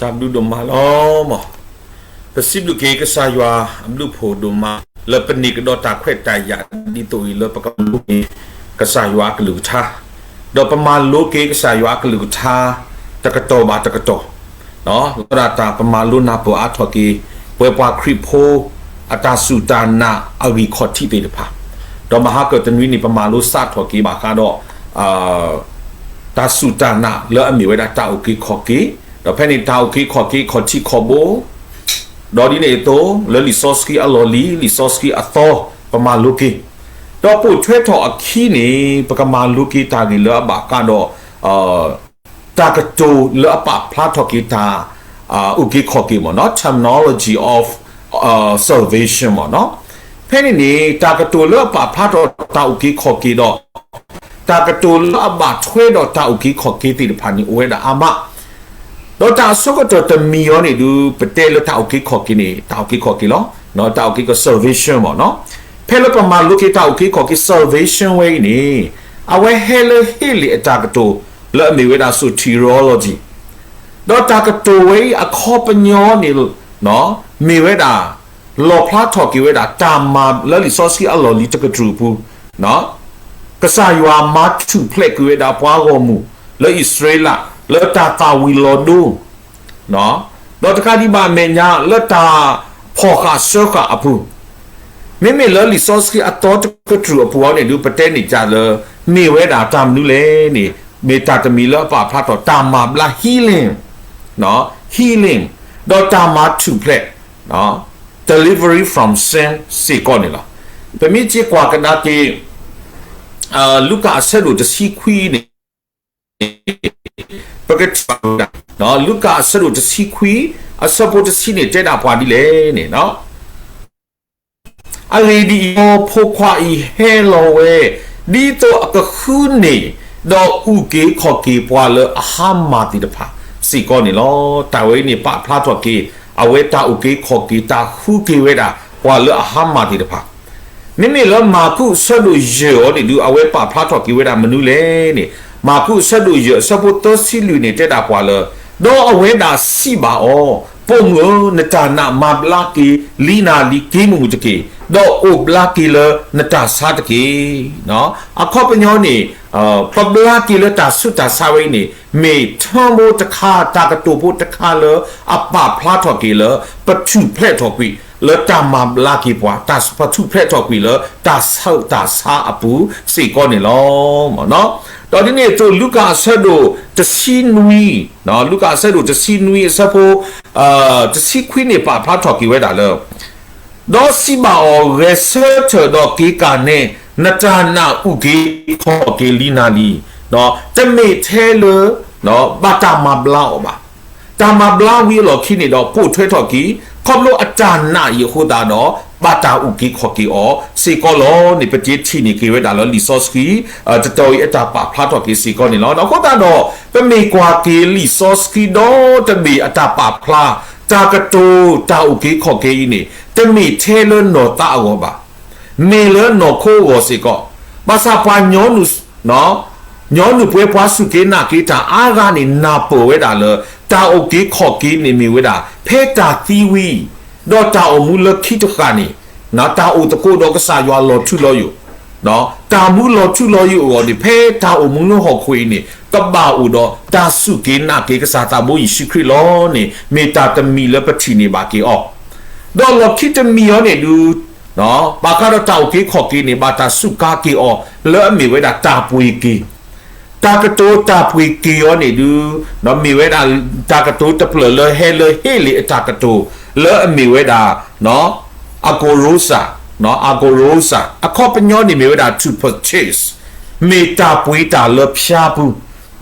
အဘျုးဒိၣ်မးလီၤမး. ပစံးဘျုးက့ၤကစၢ်ယွၤအဘျုးဖှိၣ်ဒိၣ်မး လၢပန့ၢ်ကဒီးတၢ်ခွဲးတၢ်ယာ်ဒ်သိးအံၤလၢပကမၤလိက့ၤ ကစၢ်ယွၤအကလုၢ်ကထါ, ဒီးပမၤလိက့ၤကစၢ်ယွၤအကလုၢ်ကထါ တကတီၢ်ဘၣ်တကတီၢ် လီၤဒၣ်တၢ်ပမၤလိနၢ်ပၢၢ်အါထီၣ်က့ၤ ပဝဲပှၤခရံာ်ဖိ အတၢ်စူၢ်တၢ်နာ်အဂံၢ်ခီၣ်ထံးသ့ၣ်တဖၣ်, ဒီးမဟါကတနွံန့ၣ် ပမၤလိစးထီၣ်က့ၤဘၣ်ဃးဒီး တၢ်စူၢ်တၢ်နာ်လၢအမ့ၢ်ဝဲဒၣ်တၢ်အုၣ်က့ၤခီၣ်က့ၤ, ဒီးဖဲန့ၣ်တၢ်အုၣ်က့ၤခီၣ်က့ၤခီၣ်ထံးခီၣ်ဘိ ဒီးဒ်န့ၣ်အသိး လၢလံာ်စီဆှံအလီၢ်လံၤ လံာ်စီဆှံအသီ ပမၤလိက့ၤ, ဒီးပိာ်ထွဲထီၣ်အခံန့ၣ် ပကမၤလိက့ၤတၢ်ဂ့ၢ်လၢအဘၣ်ဃးဒီး တၢ်ကတိၤလၢအပာ်ဖျါထီၣ်က့ၤတၢ် အုၣ်က့ၤခီၣ်က့ၤမ့ၢ်နီၤ terminology of salvation မ့ၢ်နီၤ. ဖဲန့ၣ်န့ၣ် တၢ်ကတိၤလၢအပာ်ဖျါထီၣ်တၢ်အုၣ်က့ၤခီၣ်က့ၤဒီး တၢ်ကတိၤလၢအဘၣ်ထွဲဒီးတၢ်အုၣ်က့ၤခီၣ်က့ၤသ့ၣ်တဖၣ်န့ၣ် အိၣ်ဝဲဒၣ်အါမး ဒီးတၢ်အဆိကတၢၢ်တမံၤအံၤန့ၣ်ဒုး ပတဲလၢတၢ်အုၣ်က့ၤခီၣ်က့ၤန့ၣ် တၢ်အုၣ်က့ၤခီၣ်က့ၤလီၤ. တၢ်အုၣ်က့ၤခီၣ် salvation မ့ၢ်နီၤ. ဖဲလၢပမၤလိက့ၤတၢ်အုၣ်က့ၤခီၣ်က့ၤ salvation ဝဲအံၤန့ၣ် အဝဲဟဲလၢဟ့လ့ၣ်အတၢ်ကတိၤ လၢအမ့ၢ်ဝဲဒၣ် soteriology ဒီးတၢ်ကတိၤဝဲအံၤအခီပညီန့ၣ် မ့ၢ်ဝဲဒၣ် လီၣ်ဖျါထီၣ်က့ၤဝဲဒၣ်တၢ်မၤလၢလံာ်စီဆှံအလီၢ်လံၤတကတြူၢ်အပူၤ ကစၢ်ယွၤမၤထူၣ်ဖျဲးကွံာ်ဝဲဒၣ်ပှၤဂီၢ်မုၢ် လၢအံၣ်စရ့လး လၢတၢ်သၣ်ဝံၤလီၤဒိ ဒီးတကးဒံးဘၣ်အမဲာ်ညါလၢတၢ်ဖီၣ်ဃာ်စၢဃာ်အပူၤ, မ့မ့ၢ်လၢလံာ်စီဆှံအသီတကတြူၢ်အပူၤအံၤန့ၣ်ဒုး ပတဲန့ၢ်တၢ်လၢ မ့ၢ်ဝဲဒၣ်တၢ်မနုၤလဲၣ်န့ၣ် မ့ၢ်တၢ်တမံၤလၢအပာ်ဖျါထီၣ်တၢ်မၤဘျါ healing, healing ဒီးတၢ်မၤထူၣ်ဖျဲး delivery from sin စ့ၢ်ကီးန့ၣ်လီၤ. ပမ့ၢ်က့ၤကွၢ်ကဒါက့ၤ လူၤကၣ်အဆၢဒိၣ်တဆံခွံန့ၣ် ပကထံၣ်ဘၣ်ဝဲဒၣ် လူၤကၣ်အဆၢဒိၣ်တဆံခွံ အဆၢဖိတဆံန့ၣ် တဲဒၣ်ပှၤဒ်လဲၣ်န့ၣ် အဂ့ၢ်ဒ်အံၤ, မ်ဖိခွါအံၤဟဲလီၤဝဲ ဒ်သိးအကဃုန့ၢ် ဒီးအုၣ်က့ၤခီၣ်က့ၤပှၤလၢအဟါမၢ်သ့ၣ်တဖၣ်စ့ၢ်ကီးန့ၣ်လီၤ. တၢ်ဝဲအံၤန့ၣ် ပာ်ဖျါထီၣ်က့ၤ အဝဲတၢ်အုၣ်က့ၤခီၣ်က့ၤ တၢ်ဃုက့ၤဝဲဒၣ် ပှၤလၢအဟါမၢ်သ့ၣ်တဖၣ် မ့မ့ၢ်လၢမၢ်ကူးအဆၢဒိၣ်ယဲၢ်အံၤန့ၣ်ဒုး အဝဲပာ်ဖျါထီၣ်က့ၤဝဲဒၣ်မနုၤလဲၣ်န့ၣ်, မၢ်ကူးအဆၢဒိၣ်ယဲၢ် အဆၢဖိသၢဆံလွံၢ်န့ၣ် တဲဒၣ်ပှၤလၢ ဒီးအဝဲဒၣ်စံးဘၣ်အီၤ, ပိာ်မုၣ်ဧၢ, နတၢ်နာ်မၤဘျါက့ၤလံနၤလံၤ က့ၤမုာ်မုာ်တက့ၢ်, ဒီးအိၣ်ဘျါက့ၤလၢနတၢ်ဆါတက့ၢ်. အခီပညီန့ၣ် ပဘျါက့ၤလၢတၢ်ဆူးတၢ်ဆါဝဲအံၤန့ၣ် မ့ၢ်ထၢဖိတခါ တၢ်ကတိၤဖိတခါလၢအပာ်ဖျါထီၣ်က့ၤလၢ ပထူၣ်ဖျဲးထီၣ်ကွံာ် လၢတၢ်မၤဘျါက့ၤပှၤ တၢ်ပထူၣ်ဖျဲးထီၣ်ကွံာ်လၢတၢ်ဆူးတၢ်ဆါအပူၤစ့ၢ်ကီးန့ၣ်လီၤ. ဒီးဒ်န့ၣ်အသိး လူၤကၣ်အဆၢဒိၣ်တဆံနွံ, လူၤကၣ်အဆၢဒိၣ်တဆံနွံအဆၢဖိ တဆံခွံန့ၣ် ပာ်ဖျါထီၣ်က့ၤဝဲဒၣ်လၢ ဒီးစံးဘၣ်အီၤ, ဂဲၤဆၢထၢၣ်ဒီးက့ၤကၣ်နဲ, နတၢ်နာ်အုၣ်က့ၤခီၣ်က့ၤလံနၤလံၤ, တမ့ၢ်ထဲလၢ ဘၣ်တၢ်မၤဘျါအီၤဘၣ်. တၢ်မၤဘျါဝံၤအလီၢ်ခံန့ၣ်ဒီး ပိာ်ထွဲထီၣ်က့ၤ ခီဖျိအတၢ်နာ်အံၤအဃိသတးဒီး ဘၣ်တၢ်အုၣ်က့ၤခီၣ်က့ၤအီၤစ့ၢ်ကီးလီၤန့ၣ် ပက့ၤထံၣ်န့ၢ်က့ၤဝဲဒၣ်လၢလံာ်စီဆှံ တတီၤအံၤအတၢ်ပာ်ဖျါထီၣ်က့ၤစ့ၢ်ကီးန့ၣ်လီၤ. အဃိသတးဒီး ပမ့ၢ်ကွၢ်က့ၤလံာ်စီဆှံဒီတဘ့ၣ်အတၢ်ပာ်ဖျါ တၢ်ကတိၤတၢ်အုၣ်က့ၤခီၣ်က့ၤအံၤန့ၣ် တမ့ၢ်ထဲလၢနီၢ်သးအဂီၢ်ဘၣ်. မ့ၢ်လၢနီၢ်ခိအဂီၢ်စ့ၢ်ကီး, ဘၣ်ဆၣ်ပှၤ ညီနုၢ်ပှဲၤပှၤစူၢ်က့ၤနာ်က့ၤတၢ်အါဂၤန့ၣ် နၢ်ပၢၢ်ဝဲဒၣ်လၢ တၢ်အုၣ်က့ၤခီၣ်က့ၤန့ၣ်မ့ၢ်ဝဲဒၣ် ဖဲတၢ်သံဝံၤ ဒီးတၢ်အိၣ်မူလၢခံတဃၣ်န့ၣ် တၢ်အိၣ်သကိးဒီးကစၢ်ယွၤလီၤထူလီၤယိာ်, တၢ်မူလီၤထူလီၤယိာ်အဂီၢ်န့ၣ် ဖဲတၢ်အိၣ်မူလၢဟီၣ်ခိၣ်အံၤန့ၣ် ကဘၣ်အိၣ်ဒီးတၢ်စူၢ်က့ၤနာ်က့ၤကစၢ်သးဘိယ့ၣ်ၡူးခရံာ်လီၤန့ၣ် မ့ၢ်တၢ်တမံၤလၢပထံၣ်န့ၢ်ဘၣ်က့ၤအီၤ, ဒီးလီၢ်ခံတမံၤအံၤန့ၣ်ဒုး ဘၣ်ဃးဒီးတၢ်အုၣ်က့ၤခီၣ်က့ၤန့ၣ် ဘၣ်တၢ်စူးကါက့ၤအီၤ လၢအမ့ၢ်ဝဲဒၣ်တၢ်ပှ့ၤက့ၤ, တၢ်ကတိၤတၢ်ပှ့ၤက့ၤအီၤန့ၣ်ဒုး မ့ၢ်ဝဲဒၣ် တၢ်ကတိၤတဖျၢၣ်လၢဟဲလၢဟ့လ့ၣ်အတၢ်ကတိၤ လၢအမ့ၢ်ဝဲဒၣ် အကိရိစၢ်, အကိရိစၢ် အခီပညီန့ၣ်မ့ၢ်ဝဲဒၣ် to purchase, မ့ၢ်တၢ်ပှ့ၤတၢ်လၢဖၠါပူ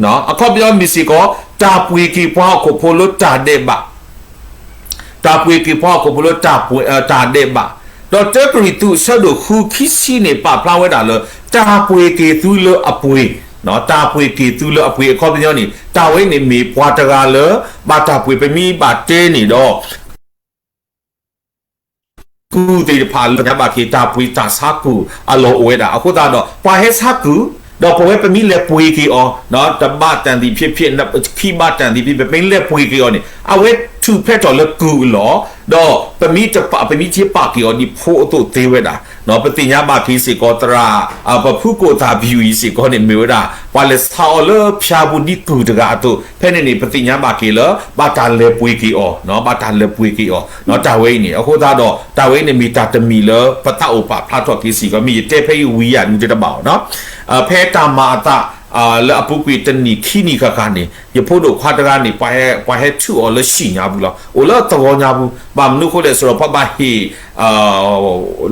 ၤ, အခီပညီမ့ၢ်စ့ၢ်ကီး တၢ်ပှ့ၤက့ၤပှၤဟီၣ်ခိၣ်ဖိလၢတၢ်ဒဲးဘး တၢ်ပှ့ၤက့ၤပှၤဟီၣ်ခိၣ်ဖိလၢတၢ်ဒဲးဘး, ဒီးတၢကရံၣ်သူးအဆၢဒိၣ်ဃုခံဆံန့ၣ် ပာ်ဖျါဝဲဒၣ်လၢ တၢ်ပှ့ၤက့ၤသုလၢအပှ့ၤ, တၢ်ပှ့ၤက့ၤသုလၢအပှ့ၤ အခီပညီန့ၣ် တၢ်ဝဲန့ၣ်မ့ၢ်ပှၤတဂၤလၢ ဘၣ်တၢ်ပှ့ၤ ပမ့ၢ်ဘၣ်တဲန့ၣ်ဒီး ကူၣ်သ့ၣ်တဖၣ်လၢညါဘၣ်က့ၤ တၢ်ပှ့ၤတၢ်ဆါကူၣ်အလီၢ်အိၣ်ဝဲဒၣ် အဃိသတးဒီး ပှၤဟဲဆါကူၣ် ဒီးပဝဲပမ့ၢ်လဲၤပှ့ၤက့ၤအီၤ, တဘးတၢၢ်သံးဖျ့ဖျ့, ခံဘးတၢၢ်သံးဖျ့ဖျ့, ပမ့ၢ်လဲၤပှ့ၤက့ၤအီၤန့ၣ် အဝဲထုးဖျဲးထီၣ်လၢကုၢ်အလီၢ်, ဒီးပမ့ၢ်တပာ်, ပမ့ၢ်တပာ်က့ၤအီၤဒ်ဖိအသိးသ့ဝဲဒၣ်, ပသ့ၣ်ညါဘၣ်က့ၤစ့ၢ်ကီးသရၣ်, ပဖုကိၣ်သၣ်ပယူၢ်အံၤစ့ၢ်ကီးန့ၣ် မ့ၢ်ဝဲဒၣ် ပှၤလဲၤဆါအီၤလၢဖၠါပူၤဒ်ကုၢ်တဂၤအသိး, ဖဲန့ၣ်န့ၣ် ပသ့ၣ်ညါဘၣ်က့ၤလၢ ဘၣ်တၢ်လဲၤပှ့ၤက့ၤအီၤ, ဘၣ်တၢ်လဲၤပှ့ၤက့ၤအီၤ, တၢ်ဝဲအံၤန့ၣ် အဃိသတးဒီး တၢ်ဝဲအံၤန့ၣ်မ့ၢ်တၢ်တမံၤလၢပသးအိၣ်ပာ်ဖျါထီၣ်က့ၤစ့ၢ်ကီး, မ့ၢ်ယတဲဖဲအံၤဝံၤယၤဒုးတဘၣ်အီၤနီၤ, ဖဲတၢ်မၤအသး လၢအပူၤကွံာ်တနံၣ်ခံနံၣ်ဃၣ်ဃၣ်န့ၣ် ယဖိဒိၣ်ခွါတဂၤန့ၣ် ပှၤဟဲထုးအီၤလၢဟံၣ်ညါပူၤလီၤ, အိၣ်လၢသဝီညါပူၤ, ဘၣ်မနုၤအဃိလဲၣ်ဆိုတော့ ပှၤဘၣ်ဟ့ၣ်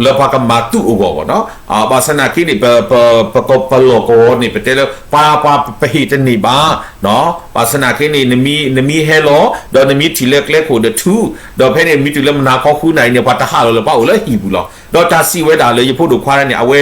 လၢပှၤကမၤသူၣ်အဂီၢ်ဘၣ်နီၤ, ဘၣ်ဆၣ်သနာ်က့န့ၣ် ပ ပ ပက ပလီၢ်ကဝီၤန့ၣ် ပတဲလၢ ပှၤ ပှၤပဟ့ၣ်တန့ၢ်ဘၣ်, ဘၣ်ဆၣ်သနာ်က့န့ၣ် နမ့ၢ် နမ့ၢ်ဟဲလီၤ ဒီးနမ့ၢ်ထံၣ်လၢကျဲခိၣ်ဒီးထုး, ဒီးဖဲန့ၣ်မ့ၢ်တုၤလၢမုၢ်နၤခီဃုနၣ်ရံၣ်န့ၣ် ပှၤတဟးလီၤလၢၤ ပှၤအိၣ်လၢဟံၣ်ပူၤလီၤ, ဒီးတၢ်စံးဝဲဒၣ်လၢယဖိဒိၣ်ခွါန့ၣ် အဝဲ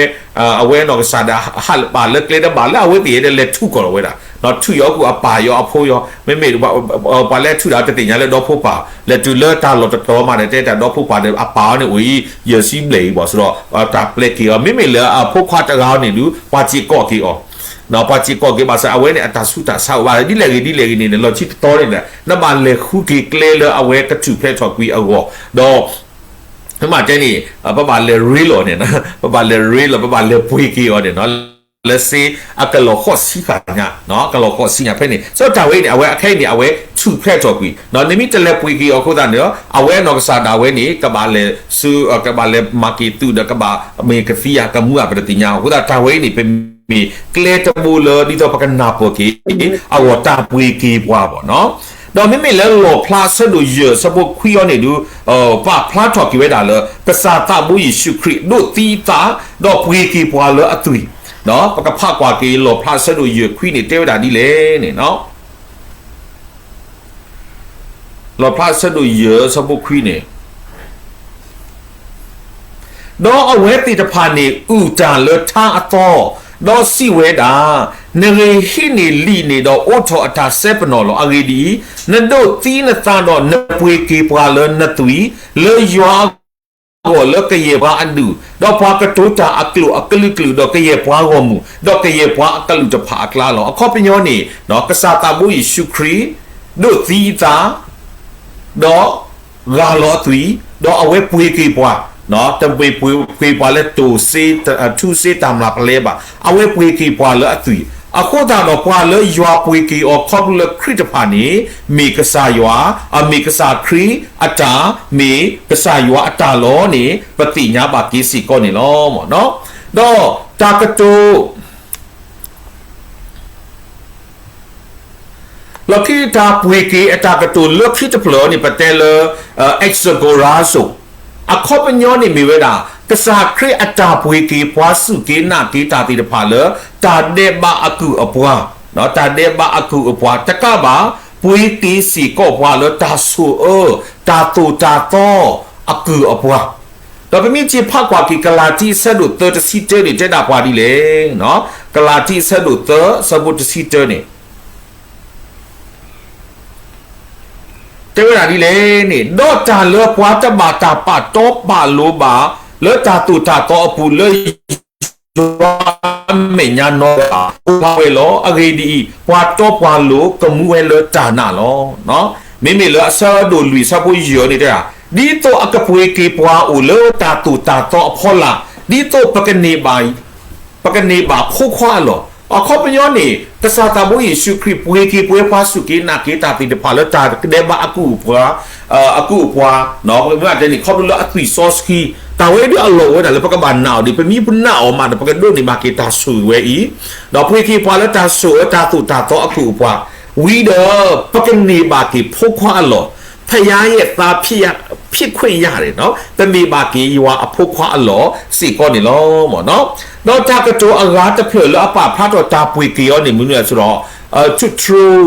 အဝဲနီၢ်ကစၢ်ဒၣ် ဟးလၢဘၣ်လၢကျဲတဘၣ်လၢအဝဲသ့ၣ်ဟဲဒီးလဲၤထုးကီၢ်လီၤဝဲဒၣ်, ထုးအီၤအကူၣ်အပၢ်ယီၤအဖိယီၤ, မ့မ့ၢ် ပှၤလဲၤထုးဒၣ်တသ့ၣ်ညါလၢဒီဖိပၢ်, လဲၤတုၤလၢတၢ်လီၢ်တတီၤမးဒီး တဲတၢ်ဒီဖိပၢ်ဒီးအပၢ်အီၤန့ၣ်အိၣ်အံၤ ယဲၢ်ဆံဘျဲၣ်အံၤဘၣ်, ဆိုတော့ တၢ်ပျဲက့ၤအီၤ, မ့မ့ၢ်လၢအဖိခွါတဂၤန့ၣ်ဒုး ပှၤစ့ၢ်ကီးက့ၤအီၤ, ပှၤစ့ၢ်ကီးက့ၤ ဘၣ်ဆၣ်အဝဲန့ၣ် အတၢ်ဆူးတၢ်ဆါအိၣ်ဘၣ် ဒ်လဲၣ်ဂ့ၤဒ်လဲၣ်ဂ့ၤန့ၣ် လီၢ်ခံတတီၤန့ၣ် နဘၣ်လဲၤဃုက့ၤကျဲလၢအဝဲကထုးဖျဲးထီၣ်ကွံာ်အဂီၢ်, ဒီး မ့ၢ်တဲန့ၣ် ပဘၣ်လဲၤရ့လီၤန့ၣ်, ပဘၣ်လဲၤရ့လီၤ ပဘၣ်လဲၤပှ့ၤက့ၤအီၤန့ၣ် လၢစ့အကလီၢ်ဃိးဆံဃၣ်ညါ, ကလီၢ်ဃိးဆံညါဖဲန့ၣ် ဆိုတော့ တၢ်ဝဲအံၤန့ၣ် အဝဲအခဲအံၤန့ၣ် အဝဲထုးဖျဲးထီၣ်ကွံာ်, နမ့ၢ်တလဲၤပှ့ၤက့ၤအီၤအဃိသတးန့ၣ် အဝဲနီၢ်ကစၢ်ဒၣ်ဝဲန့ၣ် ကဘၣ်လဲၤဆူ ကဘၣ်လဲၤမၤက့ၤသုးဒီး ကဘၣ်မ့ၢ်ကသံဧါကမူဧါ ပတသ့ၣ်ညါအဃိသတး တၢ်ဝဲအံၤန့ၣ် ပမ့ၢ်ကျဲတဘိလၢ ဒ်သိးပကနၢ်ပၢၢ်က့ၤ အဂီၢ်တၢ်ပှ့ၤက့ၤပှၤဘၣ်နီၤ, ဒီးမ့မ့ၢ်လၢလီၣ်ဖျါအဆၢဒိၣ်ယဲၢ်အဆၢဖိခွံအံၤန့ၣ်ဒုး ပာ်ဖျါထီၣ်က့ၤဝဲဒၣ်လၢ ကစၢ်သးဘိယ့ၣ်ၡူးခရံာ်ဒိးသံအသး ဒီးပှ့ၤက့ၤပှၤလၢအသွံၣ်, ပကဖးကွၢ်က့ၤလီၣ်ဖျါအဆၢဒိၣ်ယဲၢ်ခွံန့ၣ် တဲဝဲဒၣ်ဒ်လဲၣ်န့ၣ် လီၣ်ဖျါအဆၢဒိၣ်ယဲၢ်အဆၢဖိခွံန့ၣ် ဒီးအဝဲသ့ၣ်တဖၣ်န့ၣ် အုၣ်တၢ်လၢထါအသီ, ဒီးစံးဝဲဒၣ်, နဂ့ၤဟံးန့ၢ်လံာ်န့ၣ်ဒီး အိးထီၣ်အတၢ်စဲပနီၣ်လီၤ. အဂ့ၢ်ဒ်အံၤ, နဒိးသံနသးဒီးနပှ့ၤက့ၤပှၤလၢနသွံၣ်, လၢယွၤအဂီၢ်လၢကယဲၢ်ပှၤအဒူၣ်, ဒီးပှၤကတိၤတၢ်အကျိာ်အကလုာ်ကလုာ်, ဒီးကယဲၢ်ပှၤဂီၢ်မုၢ်, ဒီးကယဲၢ်ပှၤအကလုာ်တဖၣ်အကျါလီၤ. အခီပညီန့ၣ် ကစၢ်သးဘိယ့ၣ်ၡူးခရံာ် ဒိးသံအသး ဒီး ဂၢ်လီၤအသွံၣ်, ဒီးအဝဲပှ့ၤက့ၤပှၤ, တမ့ၢ်ပှ့ၤပှၤလၢတိၢ်စ့, ထူစ့တၢ်မျၢ်ပလဲဘၣ်, အဝဲပှ့ၤက့ၤပှၤလၢအသွံၣ်, အဃိသတးဒီးပှၤလၢယွၤပှ့ၤက့ၤအီၤခီဖျိလၢခရံာ်တဖၣ်န့ၣ် မ့ၢ်ကစၢ်ယွၤ, အမ့ၢ်ကစၢ်ခရံာ်အတၢ်, မ့ၢ်ကစၢ်ယွၤအတၢ်လီၤန့ၣ် ပသ့ၣ်ညါဘၣ်က့ၤစ့ၢ်ကီးန့ၣ်လီၤ. ဒီးတၢ်ကတိၤ လီၢ်ခံတၢ်ပှ့ၤက့ၤအတၢ်ကတိၤလၢခံတဖျၢၣ်န့ၣ် ပတဲလၢ exagorazo, အခီပညီန့ၣ်မ့ၢ်ဝဲဒၣ် ကစၢ်ခရံာ်အတၢ်ပှ့ၤက့ၤပှၤစူၢ်က့ၤနာ်က့ၤတၢ်သ့ၣ်တဖၣ်လၢ တၢ်ဒဲးဘးအကုၢ်အပှၤ, တၢ်ဒဲးဘးအကုၢ်အပှၤတကးဘၣ် ပှ့ၤက့ၤစ့ၢ်ကီးပှၤလၢတၢ်ဆိၣ်အၢ တၢ်သိၣ်တၢ်သီအကုၢ်အပှၤ, ဒီးပမ့ၢ်က့ၤဖးကွၢ်က့ၤ ကလၤတံအဆၢဒိၣ်သၢတဆံတၢန့ၣ် တဲဒၣ်ပှၤဒ်လဲၣ်, ကလၤတံအဆၢဒိၣ်သၢ အဆၢဖိတဆံတၢန့ၣ် တဲဝဲဒၣ်ဒ်လဲၣ်န့ၣ်, ဒီးတၢ်လၢပှၤတဘၣ်တၢ်ပာ်တီပာ်လိၤဘၣ် လၢတၢ်သိၣ်တၢ်သီအပူၤလၢ ယွၤအမဲာ်ညါနီၢ်ဘၣ် အိၣ်ဝဲလီၤ. အဂ့ၢ်ဒ်အံၤ, ပှၤတီပှၤလိၤကမူဝဲလၢတၢ်နာ်လီၤ. မ့မ့ၢ်လၢအဆၢဒိၣ်လွံၢ်အဆၢဖိယဲၢ်န့ၣ်တဲဒၣ်, ဒ်သိးအကပှ့ၤက့ၤပှၤအိၣ်လၢတၢ်သိၣ်တၢ်သီအဖီလာ်, ဒ်သိးပကန့ၢ်ဘၣ် ပကန့ၢ်ဘၣ်ဖိခွါအလီၢ်. အခီပညီန့ၣ် ကစၢ်သးဘိယ့ၣ်ၡူးခရံာ်ပှ့ၤက့ၤပှၤ ပှၤစူၢ်က့ၤနာ်က့ၤတၢ်သ့ၣ်တဖၣ်လၢတၢ်ဒဲးဘးအကုၢ်အပှၤ, အကုၢ်အပှၤ, မ့ၢ်တဲန့ၣ် ခီဖျိလၢအသွံၣ်စီဆှံ, တၢ်ဝဲဒၣ်အလီၢ်ဝဲဒၣ်လၢပကဘၣ်နာ်အီၤဒီး ပမ့ၢ်ပနာ်အီၤမးဒီး ပကဒိးန့ၢ်ဘၣ်က့ၤတၢ်ဆိၣ်ဂ့ၤဝဲအံၤ, ဒီးပှ့ၤက့ၤပှၤလၢတၢ်ဆိၣ်အၢတၢ်သိၣ်တၢ်သီအကုၢ်အပှၤ, ဝံၤဒီး ပကန့ၢ်ဘၣ်က့ၤဖိခွါအလီၢ်, ဖယားယဲၢ်သးဖံးခွင့်ရတယ်, ပမ့ၢ်ဘၣ်က့ၤယွၤအဖိခွါအလီၢ်စ့ၢ်ကီးန့ၣ်လီၤ. ဒီးတၢ်ကတိၤအဂၤတဖျၢၣ်လၢအပာ်ဖျါထီၣ်တၢ်ပှ့ၤက့ၤအီၤန့ၣ် မနုၤလဲၣ်ဆိုတော့ to throw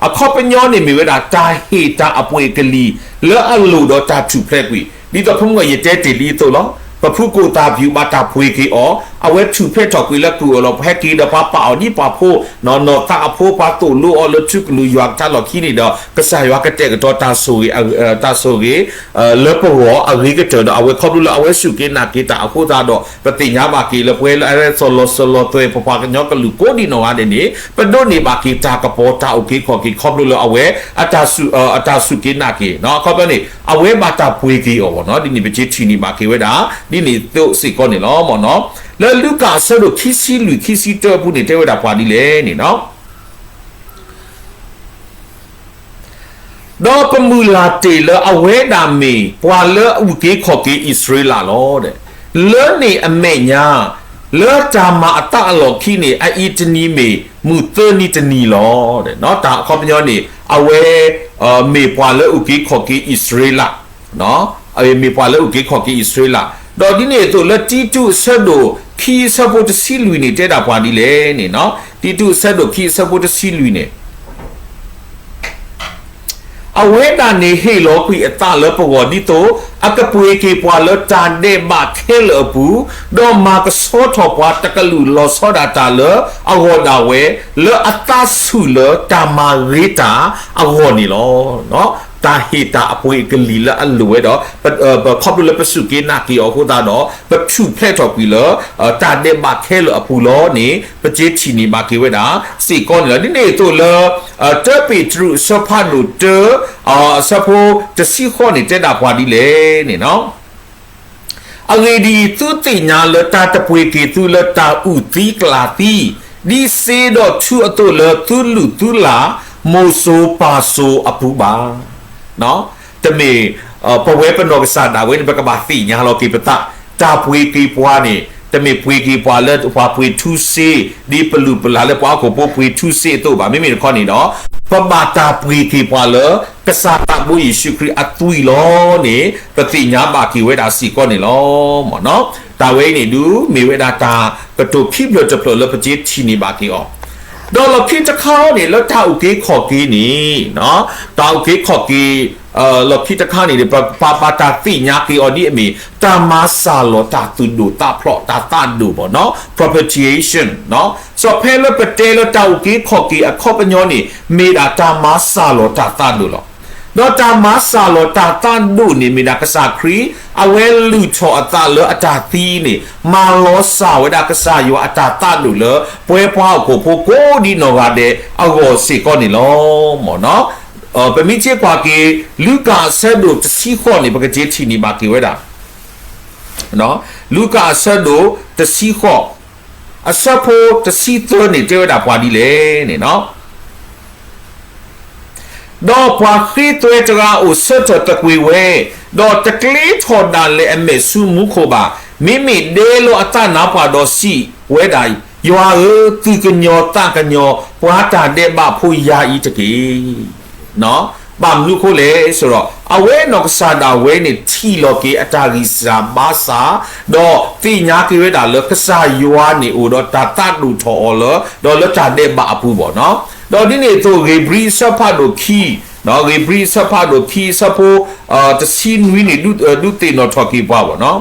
အခီပညီန့ၣ်မ့ၢ်ဝဲဒၣ် တၢ်ဟ့ၣ်တၢ်အပှ့ၤကလံၤလၢအလိၣ်ဒီးတၢ်ထူၣ်ဖျဲးကွံာ်, ဒ်သိးဖုမုၢ်ဂီၢ်ယတဲတ့ၢ်လံအသိးလီၤ. ပဖုကိၣ်သၣ်ပျူၣ်ဘၣ်တၢ်ပှ့ၤက့ၤအီၤ, အဝဲထူၣ်ဖျဲးထီၣ်ကွံာ်လၢကုၢ်အလီၢ် ပဟဲက့ၤဒီးပှၤပာ်အီၤဒ်ပာ်ဖိ, နီၢ်သးအဖိ ပှၤသိၣ်လိအီၤလၢထူကလုာ်ယွၤကထါလီၢ်ခံန့ၣ်ဒီး ကစၢ်ယွၤကတဲာ်ကတီၤတၢ်ဆိၣ်ဂ့ၤ, တၢ်ဆိၣ်ဂ့ၤ လၢပဂီၢ်အဂ့ၤကတၢၢ်ဒီး အဝဲခီဖျိလၢအဝဲစူၢ်က့ၤနာ်က့ၤတၢ်အဃိသတးဒီး ပသ့ၣ်ညါဘၣ်က့ၤလၢပဝဲလၢအဝဲသီၣ်လီၤစၢၤလီၤသွဲၣ် ပပှၤကညီကလုာ်ကိးဒံနီၢ်ဂၤဒဲးန့ၣ် ပဒိးန့ၢ်ဘၣ်က့ၤတၢ်ကပီၤတၢ်အုၣ်က့ၤခီၣ်က့ၤခီဖျိလၢအဝဲ အတၢ်စူၢ်က့ၤနာ်က့ၤ အခီပညီန့ၣ် အဝဲဘၣ်တၢ်ပှ့ၤက့ၤအီၤဘၣ်နီၤ ဒ်န့ၣ်ပက့ၤထံၣ်န့ၢ်ဘၣ်က့ၤဝဲဒၣ် ဒ်န့ၣ်သိးစ့ၢ်ကီးန့ၣ်လီၤမ့ၢ်နီၤ. လၢလူၤကၣ်အဆၢဒိၣ်ခံဆံလွံၢ်ခံဆံတၢအပူၤန့ၣ် တဲဝဲဒၣ်ပှၤဒ်လဲၣ်န့ၣ်နီၤ ဒီးပမုၢ်လၢ်တ့ၢ်လၢအဝဲဒၣ်မ့ၢ်ပှၤလၢအအုၣ်က့ၤခီၣ်က့ၤအံၣ်စရ့လးလီၤ. လၢန့ၣ်အမဲာ်ညါ လၢတၢ်မၤအသးအလီၢ်ခံန့ၣ် အအံၤတနံၤမ့ၢ်မုၢ်သၢနံၤတနံၤလီၤ. တၢ်အခီပညီန့ၣ် အဝဲ မ့ၢ်ပှၤလၢအုၣ်က့ၤခီၣ်က့ၤအံၣ်စရ့လး မ့ၢ်ပှၤလၢအုၣ်က့ၤခီၣ်က့ၤအံၣ်စရ့လး, ဒီးဒ်န့ၣ်အသိးလၢတံတူးအဆၢဒိၣ်ခံအဆၢဖိတဆံလွံၢ်န့ၣ် တဲဒၣ်ပှၤဒ်လဲၣ်န့ၣ်နီၤ, တံတူးအဆၢဒိၣ်ခံအဆၢဖိတဆံလွံၢ်န့ၣ် အဝဲဒၣ်န့ၣ်ဟ့ၣ်လီၤကွံာ်အသးလၢပဂီၢ်ဒ်သိး အကပှ့ၤက့ၤပှၤလၢတၢ်ဒဲးဘးခဲလၢာ်အပူၤ, ဒီးမၤကဆှီထီၣ်ပှၤတကလုာ်လီၤဆီဒၣ်တၢ်လၢအဂီၢ်ဒၣ်ဝဲ လၢအသးဆူၣ်လၢတၢ်မၤဂ့ၤတၢ်အဂီၢ်န့ၣ်လီၤ. တၢ်ဟ့ၣ်တၢ်အပှ့ၤအကလံၤလၢအလိၣ်ဝဲဒီး ခီဖျိလၢပစူၢ်က့ၤနာ်က့ၤအီၤအဃိသတးဒီး ပထူၣ်ဖျဲးထီၣ်ကွံာ်လၢ တၢ်ဒဲးဘးခဲလၢာ်အပူၤလီၤန့ၣ် ပက့ၤထံၣ်န့ၢ်ဘၣ်က့ၤဝဲဒၣ်စ့ၢ်ကီးန့ၣ်လီၤ. ဒ်န့ၣ်အသိးလၢ တၢပ့းတရူးအဆၢဖးဒိၣ်တၢ အဆၢဖိတဆံဃိးန့ၣ် တဲဒၣ်ပှၤဒ်လဲၣ်န့ၣ်နီၤ အဂ့ၢ်ဒ်အံၤ, သုသ့ၣ်ညါလၢတၢ်တပှ့ၤက့ၤသုလၢတၢ်အုၣ်သံကလၤသံ, ဒ်စ့ဒီးထူအသိးလၢသုလုၢ်သုလၢ် မိၢ်စိၤပၢ်စိၤအပူၤဘၣ်. တမ့ၢ် ပဝဲပနီၢ်ကစၢ်ဒၣ်ဝဲန့ၣ် ပကဘၣ်သ့ၣ်ညါလီၤက့ၤပသး, တၢ်ပှ့ၤက့ၤပှၤန့ၣ် တမ့ၢ်ပှ့ၤက့ၤပှၤလၢပှၤပှ့ၤထူစ့, ဒ်ပလုၢ်ပလၢ်လၢပှၤဟီၣ်ခိၣ်ဖိပှ့ၤထူစ့အသိးဘၣ်. မ့မ့ၢ်တခီန့ၣ်ဒီး ပဘၣ်တၢ်ပှ့ၤက့ၤပှၤလၢ ကစၢ်သးဘိယ့ၣ်ၡူးခရံာ်အသွံၣ်လီၤန့ၣ် ပသ့ၣ်ညါဘၣ်က့ၤဝဲဒၣ်စ့ၢ်ကီးန့ၣ်လီၤ. တၢ်ဝဲအံၤန့ၣ်ဒုး မ့ၢ်ဝဲဒၣ်တၢ်ကတိၤခံဖျၢၣ်တဖျၢၣ်လၢပက့ၤထံၣ်န့ၢ်ဘၣ်က့ၤအီၤ, ဒီးလီၢ်ခံတခါန့ၣ် လၢတၢ်အုၣ်က့ၤခီၣ်က့ၤန့ၣ် တၢ်အုၣ်က့ၤခီၣ်က့ၤ လီၢ်ခံတခါန့ၣ် ပဘၣ်တၢ်သ့ၣ်ညါက့ၤအီၤဒ်အမ့ၢ် တၢ်မၤစၢ်လီၤတၢ်သူၣ်ဒိၣ်သးဖျိး တၢ်သးဒိၣ်ဘၣ်နီၤ propitiation စီၤဖဲလၢပတဲလၢတၢ်အုၣ်က့ၤခီၣ်က့ၤအခီပညီန့ၣ် မ့ၢ်ဒၣ်တၢ်မၤစၢ်လီၤတၢ်သးဒိၣ်လီၤ. ဒီးတၢ်မၤစၢ်လီၤတၢ်သးဒိၣ်န့ၣ် မ့ၢ်ဒၣ်ကစၢ်ခရံာ် အဝဲလုၢ်ထီၣ်အသးလၢအတၢ်သံန့ၣ် မၤလီၤစၢ်ဝဲဒၣ်ကစၢ်ယွၤအတၢ်သးဒိၣ်လၢပှၤဟီၣ်ခိၣ်ဖိကိးဒ်နီၢ်ဂၤဒဲးအဂီၢ်စ့ၢ်ကီးန့ၣ်လီၤ. ပမ့ၢ်က့ၤကွၢ်က့ၤ လူၤကၣ်အဆၢဒိၣ်တဆံဃိးန့ၣ် ပကက့ၤထံၣ်န့ၢ်ဘၣ်က့ၤဝဲဒၣ် လူၤကၣ်အဆၢဒိၣ်တဆံဃိး အဆၢဖိတဆံသၢန့ၣ် တဲဝဲဒၣ်ပှၤဒ်လဲၣ်န့ၣ် ဒီးပှၤဃ့သွဲတဂၤအိၣ်ဆၢထၢၣ်သကွ့ၤဝဲ, ဒီးတကျ့ထီၣ်ဒၣ်လဲာ်အမဲာ်ဆူမူခိၣ်ဘၣ်. မ့မ့ၢ်ဒဲလီၤအသးနါပှၢ်ဒီးစံးဝဲဒၣ်, ယွၤဧၢ, သူၣ်ကညီၤသးကညီၤ ပှၤတၢ်ဒဲးဘးဖိယၤအံၤတက့ၢ်. ဘၣ်မနုၤအဃိလဲၣ် ဆိုတော့ အဝဲနီၢ်ကစၢ်ဒၣ်ဝဲန့ၣ် ထံၣ်လီၤက့ၤအတၢ်ဂံၢ်စၢ်ဘါစၢ်, ဒီးသ့ၣ်ညါက့ၤဝဲဒၣ်လၢကစၢ်ယွၤန့ၣ်အိၣ်ဒီးတၢ်သးဒိၣ်ထီၣ်အီၤလၢ ဒီးလၢတၢ်ဒဲးဘးအပူၤဘၣ်နီၤ. ဒီးဒ်န့ၣ်အသိး ဧ့ၤဘြံၤအဆၢဖးဒိၣ်ခံ, ဧ့ၤဘြံၤအဆၢဖးဒိၣ်ခံ အဆၢဖိ တဆံနွံန့ၣ် ဒုးသ့ၣ်နီၣ်ထီၣ်က့ၤပှၤဘၣ်နီၤ.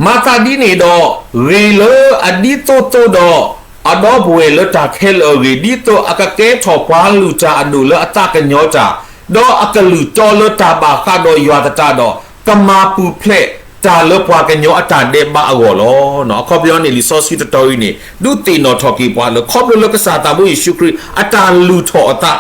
မၤသးဒ်န့ၣ်ဒီး, ဂ့ၤလၢအဒ်သိးသိးဒီး အဒီပုၢ်ဝဲၢ်လၢတၢ်ခဲလၢာ်အဂ့ၢ်, ဒ်သိးအကကဲထီၣ်ပှၤလုၢ်တၢ်အဒိၣ်လၢအသးကညီၤတၢ်, ဒီးအကလုၢ်တီလၢတၢ်ဘၣ်ဃးဒီးယွၤသတးဒီး, ကမၤပူၤဖျဲးတၢ်လၢပှၤကညီအတၢ်ဒဲးဘးအဂီၢ်လီၤ. အခီပညီန့ၣ် လံာ်စီဆှံတတီၤအံၤန့ၣ် ဒုးသ့ၣ်နီၣ်ထီၣ်က့ၤပှၤလၢ ခီဖျိလၢကစၢ်သးဘိယ့ၣ်ၡူးခရံာ် အတၢ်လုၢ်ထီၣ်အသး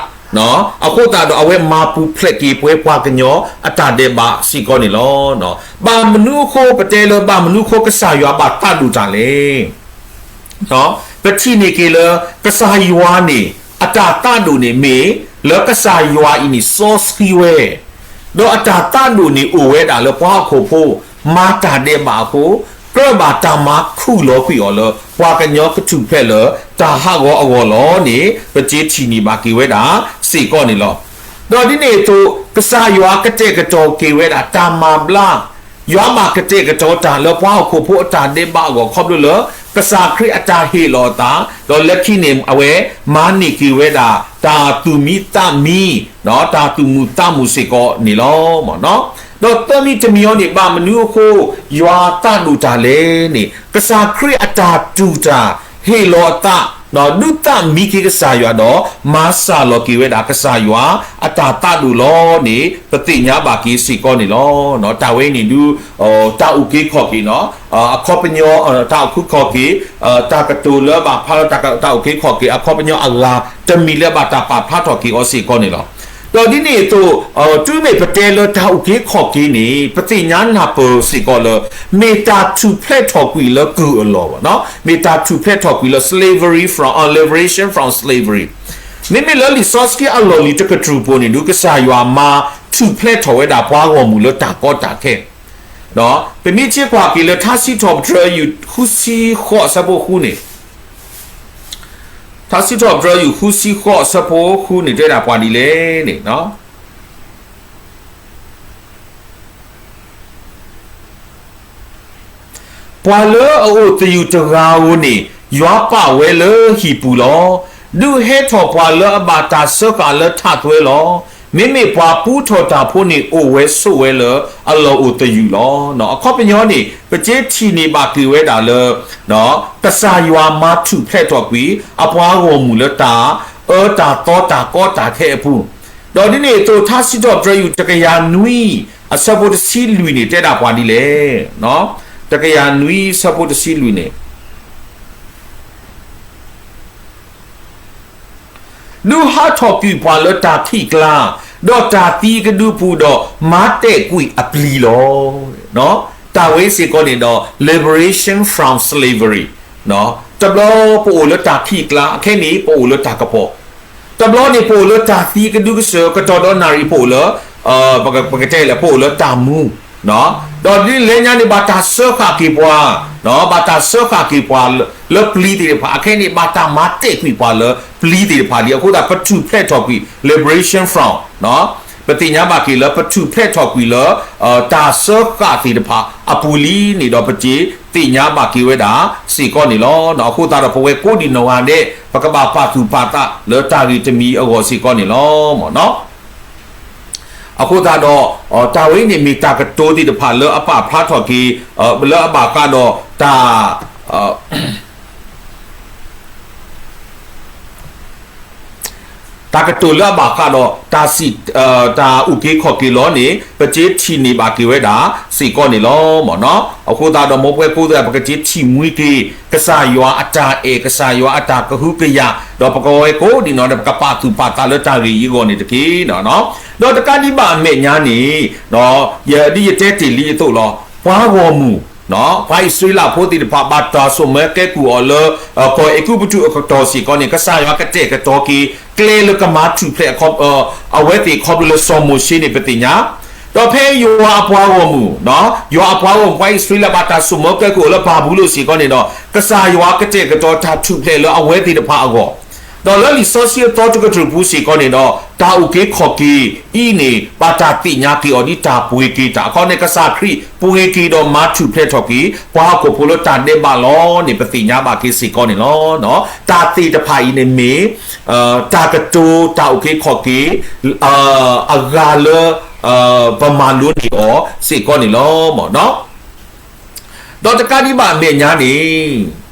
အဃိသတးဒီး အဝဲမၤပူၤဖျဲးက့ၤပှၤကညီအတၢ်ဒဲးဘးစ့ၢ်ကီးန့ၣ်လီၤ. ဘၣ်မနုၤအဃိ ပတဲလၢဘၣ်မနုၤအဃိကစၢ်ယွၤဘၣ်သးဒိၣ်တၢ်လဲၣ်. ပထံၣ်န့ၢ်က့ၤလၢ ကစၢ်ယွၤန့ၣ် အတၢ်သးဒိၣ်န့ၣ်မ့ၢ် လၢကစၢ်ယွၤအံၤန့ၣ်စီဆှံဝဲ, ဒီးအတၢ်သးဒိၣ်န့ၣ်အိၣ်ဝဲဒၣ်လၢပှၤဟီၣ်ခိၣ်ဖိ မၤတၢ်ဒဲးဘးအဃိ, ကြၢးဘၣ်တၢ်မၤခူၣ်လီၤကွံာ်အီၤလၢ ပှၤကညီကထူၣ်ဖျဲးလၢ တၢ်ဟးဂီၤအဂီၢ်လီၤန့ၣ် ပက့ၤထံၣ်န့ၢ်ဘၣ်က့ၤဝဲဒၣ်စ့ၢ်ကီးန့ၣ်လီၤ. ဒီးဒ်န့ၣ်အသိး ကစၢ်ယွၤကတဲာ်ကတီၤက့ၤဝဲဒၣ်တၢ်မၤဘျါ ယွၤဘၣ်ကတဲာ်ကတီၤတၢ်လၢပှၤဟီၣ်ခိၣ်ဖိအတၢ်ဒဲးဘးအဂီၢ် ခီဖျိလၢ ကစၢ်ခရံာ်အတၢ်ဟ့ၣ်လီၤအသး, ဒီးလၢခံန့ၣ် အဝဲမၤန့ၢ်က့ၤဝဲဒၣ် တၢ်သူၣ်မံသးမံ တၢ်သူၣ်မုာ်သးမုာ်စ့ၢ်ကီးန့ၣ်လီၤ. ဒီးသၢမံၤတမံၤအံၤန့ၣ် ဘၣ်မနုၤအဃိ ယွၤသးဒိၣ်တၢ်လဲၣ်န့ၣ် ကစၢ်ခရံာ်အတၢ်တူၢ်တၢ် ဟ့ၣ်လီၤအသး ဒုးသးမံက့ၤကစၢ်ယွၤဒီး မၤစၢ်လီၤက့ၤဝဲဒၣ်ကစၢ်ယွၤ အတၢ်သးဒိၣ်လီၤန့ၣ် ပသ့ၣ်ညါဘၣ်က့ၤစ့ၢ်ကီးန့ၣ်လီၤ. တၢ်ဝဲန့ၣ်ဒုး တၢ်အုၣ်က့ၤခီၣ်က့ၤ အခီပညီ တၢ်အုၣ်က့ၤခီၣ်က့ၤ တၢ်ကတိၤလၢဘၣ်ဖျါလၢတၢ်အုၣ်က့ၤခီၣ်က့ၤ အခီပညီအဂၤတမံၤလၢဘၣ်တၢ်ပာ်ဖျါထီၣ်က့ၤအီၤစ့ၢ်ကီးန့ၣ်လီၤ. ဒီးဒ်န့ၣ်အသိး တုၤမ့ၢ်ပတဲလၢတၢ်အုၣ်က့ၤခီၣ်က့ၤန့ၣ် ပသ့ၣ်ညါနၢ်ပၢၢ်စ့ၢ်ကီးလၢ မ့ၢ်တၢ်ထူၣ်ဖျဲးထီၣ်ကွံာ်လၢကုၢ်အလီၢ်ဘၣ်, မ့ၢ်တၢ်ထူၣ်ဖျဲးထီၣ်ကွံာ်လၢ slavery from, uh, liberation from slavery. မ့မ့ၢ်လၢလံာ်စီဆှံအလီၢ်လံၤတကတြူၢ်ပူၤန့ၣ်ဒုး ကစၢ်ယွၤမၤထူၣ်ဖျဲးထီၣ်ဝဲဒၣ်ပှၤဂီၢ်မုၢ်လၢတၢ်ကီတၢ်ခဲ ပမ့ၢ်ထံၣ်ကွၢ်က့ၤလၢထါစံးထီၣ်ပတြၢၤယူၢ်ဃုဆံဃိးအဆၢဖိဃုန့ၣ်, ထါစံးထီၣ်ပတြၢၤယူၢ်ဃုဆံဃိးအဆၢဖိဃုန့ၣ် တဲဒၣ်ပှၤဒ်လဲၣ်န့ၣ် ပှၤလၢအအိၣ်သယုၢ်တဂၤဧိၤန့ၣ် ယွၤပာ်ဝဲလၢဟံၣ်ပူၤလီၤ. ဒုးဟဲထီၣ်ပှၤလၢအဘၣ်တၢ်စၢဃာ်လၢထးသွဲလီၤ. မ့မ့ၢ်ပှၤပူထီၣ်တၢ်ဖိန့ၣ် အိၣ်ဝဲဆိးဝဲလၢအလီၢ်အိၣ်သယုၢ်လီၤ. အခီပညီန့ၣ် ပကထံၣ်န့ၢ်ဘၣ်က့ၤဝဲဒၣ်လၢ ကစၢ်ယွၤမၤထူၣ်ဖျဲးထီၣ်ကွံာ် အပှၤဂီၢ်မုၢ်လၢတၢ်အၢတၢ်သီတၢ်ကီတၢ်ခဲအပူၤ, ဒီးဒ်န့ၣ်အသိး ထါစံးထီၣ်ပတြၢၤယူၢ်တကယၤနွံ အဆၢဖိတဆံလွံၢ်န့ၣ် တဲဒၣ်ပှၤဒ်လဲၣ်. တကယၤနွံ အဆၢဖိတဆံလွံၢ်န့ၣ် ဒုးဟးထီၣ်ကွံာ်ပှၤလၢတၢ်ခံးကျါ, ဒီးတၢ်သံကဒုပူၤဒီး မၤတဲာ်ကွံာ်အပျံၤလီၤ. တၢ်ဝဲစ့ၢ်ကီးန့ၣ်ဒီး liberation from slavery. တဘျီပအိၣ်လၢတၢ်ခံးကျါ, အခဲန့ၣ်ပအိၣ်လၢတၢ်ကပီၤ, တဘျီန့ၣ် ပအိၣ်လၢတၢ်သံကဒုကစၢၢ်, ကတီၢ်ဒီနၣ်ရံၣ် ပအိၣ်လၢ ပကတဲလဲၣ် ပအိၣ်လၢတၢ်မူ, ဒီးဒ်လဲၣ်ညါန့ၣ် ဘၣ်တၢ်စၢဃာ်က့ၤပှၤ, ဘၣ်တၢ်စၢဃာ်က့ၤပှၤလၢပျံၤသ့ၣ်တဖၣ်, အခဲန့ၣ် ဘၣ်တၢ်မၤတဲာ်ကွံာ်ပှၤလၢပျံၤသ့ၣ်တဖၣ်လံ. အဃိသတး ပထူၣ်ဖျဲးထီၣ်ကွံာ် liberation from, ပသ့ၣ်ညါဘၣ်က့ၤလၢပထူၣ်ဖျဲးထီၣ်ကွံာ်လၢ တၢ်စၢဃာ်သ့ၣ်တဖၣ်အပူၤလံန့ၣ်ဒီး ပကသ့ၣ်ညါဘၣ်က့ၤဝဲဒၣ်စ့ၢ်ကီးန့ၣ်လီၤ. အဃိသတးဒီး ပဝဲကိးဒံးနီၢ်ဂၤဒဲး ပကဘၣ်ပာ်သူၣ်ပာ်သးလၢတၢ်ဂ့ၢ်တမံၤအဂီၢ်စ့ၢ်ကီးန့ၣ်လီၤ. အဃိသတးဒီး တၢ်ဝဲအံၤန့ၣ်မ့ၢ်တၢ်ကတိၤသ့ၣ်တဖၣ်လၢအပာ်ဖျါထီၣ်က့ၤ လၢအဘၣ်ဃးဒီးတၢ် တၢ်ကတိၤလၢအဘၣ်ဃးဒီး တၢ်စံး တၢ်အုၣ်က့ၤခီၣ်က့ၤလီၤန့ၣ် ပကထံၣ်န့ၢ်ဘၣ်က့ၤဝဲဒၣ်စ့ၢ်ကီးန့ၣ်လီၤ. အဃိသတးဒီး မ်ပဝဲကိးဂၤဒဲး ပကထံၣ်မှံက့ၤ ကစၢ်ယွၤအတၢ်အဲၣ် ကစၢ်ယွၤအတၢ်ကဟုကယာ် ဒီးပကဝဲကိးဒံးနီၢ်ဂၤဒဲး ပကပာ်သူၣ်ပာ်သးလၢတၢ်ဂ့ၢ်အံၤအဂီၢ်န့ၣ်တက့ၢ်. ဒီးတကးဒံးဘၣ်အမဲာ်ညါန့ၣ် ဒ်ယတဲတ့ၢ်လံအသိးလီၤ. ပှၤဂီၢ်မုၢ် ပှၤအံၣ်စရ့လးဖိသ့ၣ်တဖၣ် ဘၣ်တၢ်စိာ်မၢကဲကုၢ်အီၤလၢ ကီၢ်အဲၤကူပတူးအကတီၢ်စ့ၢ်ကီးန့ၣ် ကစၢ်ယွၤကတဲာ်ကတီၤက့ၤ ကျဲလၢကမၤထူၣ်ဖျဲး အဝဲသ့ၣ်ခီဖျိလၢစီၤမိၤၡ့န့ၣ် ပသ့ၣ်ညါ. ဒီးဖဲယွၤအပှၤဂီၢ်မုၢ် ယွၤအပှၤဂီၢ်မုၢ် ပှၤအံၣ်စရ့လး ဘၣ်တၢ်စိာ်မၢကဲကုၢ်အီၤလၢဘၤဘူလိၣ်စ့ၢ်ကီးန့ၣ်ဒီး ကစၢ်ယွၤကတဲာ်ကတီၤတၢ်ထူၣ်ဖျဲးလၢအဝဲသ့ၣ်တဖၣ်အဂီၢ် ဒီးလၢလံာ်စီဆှံအသီတကတြူၢ်ပူၤစ့ၢ်ကီးန့ၣ်ဒီး တၢ်အုၣ်က့ၤခီၣ်က့ၤအံၤန့ၣ် ဘၣ်တၢ်သ့ၣ်ညါက့ၤအီၤဒ်တၢ်ပှ့ၤက့ၤတၢ်. အခီပညီန့ၣ် ကစၢ်ခရံာ်ပှ့ၤက့ၤဒီးမၤထူၣ်ဖျဲးထီၣ်က့ၤ ပှၤဟီၣ်ခိၣ်ဖိလၢတၢ်ဒဲးဘးလီၤန့ၣ် ပသ့ၣ်ညါဘၣ်က့ၤစ့ၢ်ကီးန့ၣ်လီၤ. တၢ်သ့ၣ်တဖၣ်အံၤန့ၣ်မ့ၢ် တၢ်ကတိၤတၢ်အုၣ်က့ၤခီၣ်က့ၤ အဂၤလၢ ပမၤလိန့ၢ်အီၤစ့ၢ်ကီးန့ၣ်လီၤ. ဒီးတကးဒံးဘၣ်အမဲာ်ညါန့ၣ်